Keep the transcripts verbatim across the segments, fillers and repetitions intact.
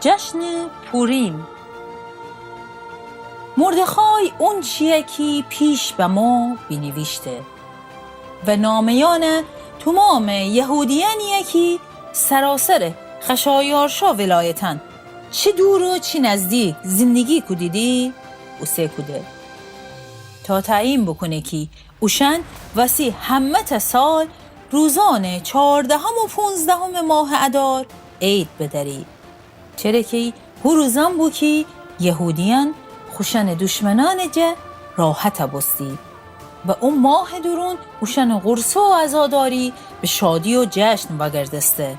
جشن پوریم. مردخای اونچیی کی پیش بمو بینیویشته و نامه‌یأن تومامٚ یهودیأنیی کی سراسرٚ خشایارشا ولایتأن، چی دور و چی نزدیک زندگی کودیدی، اوسه کوده، تا تعیین بوکونه کی اوشأن وسی همه‌تأ سال روزأنٚ چاردهم و پونزدهمٚ ماهٚ ادار عید بدأرید. چره کی هو روزأن بو کی یهودیأن خوشأنٚ دشمنأنٚ جا راحت بوستید و او ماهٚ دورون اوشأنٚ غورصه و عزاداری به شادی و جشن وأگردسته.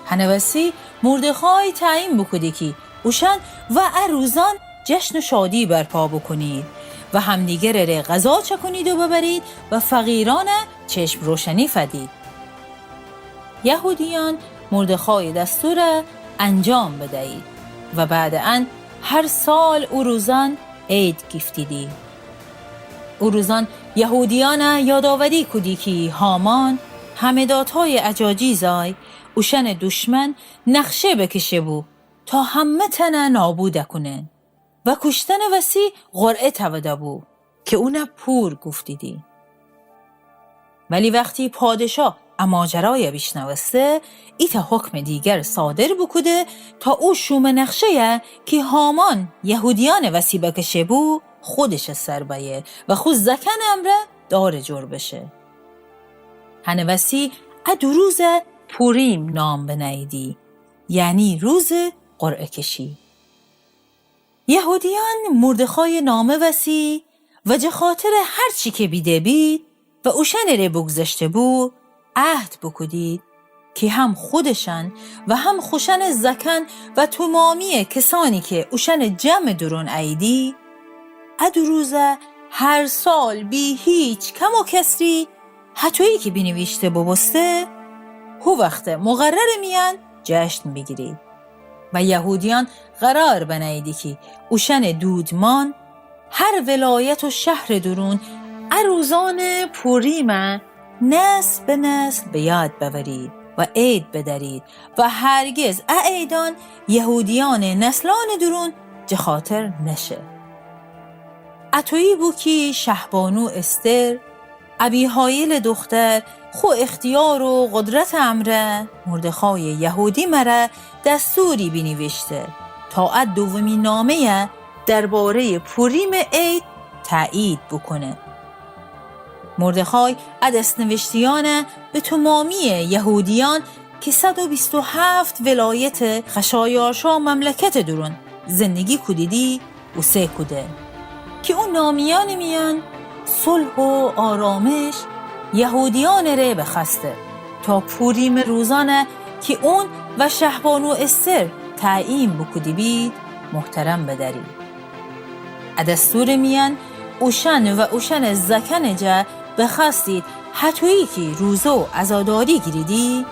هنٚ وسی مردخای تعیین بوکوده کی اوشأن و ا روزأن جشن و شادی برپا بوکونید و همدیگرٚ ره غذا چأکونید و ببرید و فقیرأن چشم روشنی فدید. یهودیأن مردخایٚ دستور انجام بدیید و بعدٚ ان هر سال او روزأن عید گیفتیدی. او روزأن یهودیأن یادآوری کودی کی هامان، همداتای اجاجی زای، اوشأنٚ دشمن نقشه بکشه‌بو تا همه‌تأن نابود کونه و کوشتنٚ وسی قرعه توده‌بو کی اون پور گفتیدی. ولی وختی پادشا ا ماجرای بیشنوسته، ایتأ حکمٚ دیگر صادر بوکوده تا او شومٚ نقشه‌ی کی هامان یهودیأنٚ وسی بکشه‌بو، خودشٚ سر بأیه و خو زأکأنٚ امرأ دارٚ جور بشه. هنٚ وسی ا دو روز پوریم نام بنه‌ییدی، یعنی روزٚ قرعه‌کشی. یهودیأن مردخایٚ نامه وسی و جٚه خاطرٚ هر چی کی بیده بید و اوشأنٚ ره بوگذشته‌بو، عهد بوکودید کی هم خودشأن و هم خوشأنٚ زأکأن و تومامییٚ کسأنی کی اوشأنٚ جمعٚ دورون اییدی، ا دو روز هر سال بی هیچ کم و کسری، هطویی کی بینیویشته بوبوسته، هو وختٚ مقررٚ میأن جشن بیگیرید. و یهودیأن قرار بنه‌ییدی کی اوشأنٚ دودمان هر ولایت و شهرٚ دورون ا روزأنٚ پوریم نسل به نسل به یاد بأورید و عید بدأرید و هرگز ا عیدأن یهودیأنٚ نسلأنٚ دورون جٚه خاطر نشه. اطویی بو کی شهبانو استر، ابیحایلٚ دختر، خو اختیار و قدرتٚ امرأ مردخایٚ یهودی مره دستوری بینیویشته تا ا دومی نامه‌ی درباره‌یٚ پوریمٚ عید تأیید بوکونه. مردخای ا دس‌نوشته‌یأن به تومامییٚ یهودیأن کی صد و بیست و هفت ولایتٚ خشایارشا مملکتٚ دورون زندگی کودیدی، اوسه کوده کی او نامه‌یأنٚ میأن صلح و آرامش یهودیأنٚ ره بخوأسته تا پوریمٚ روزأن کی اون و شهبانو استر تعیین بوکوده بید، محترم بدأرید. ا دستورٚ میأن اوشأن و اوشأنٚ زأکأنٚ جا بخوأستید هطویی کی روزه و عزاداری گیریدی،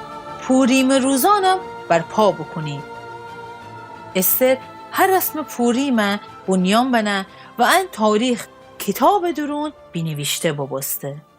پوریمٚ روزأنم برپا بوکونید. استر هر رسمٚ پوریم بنیان بنه و ان تاریخ کیتابٚ دورون بینیویشته بوبوسته.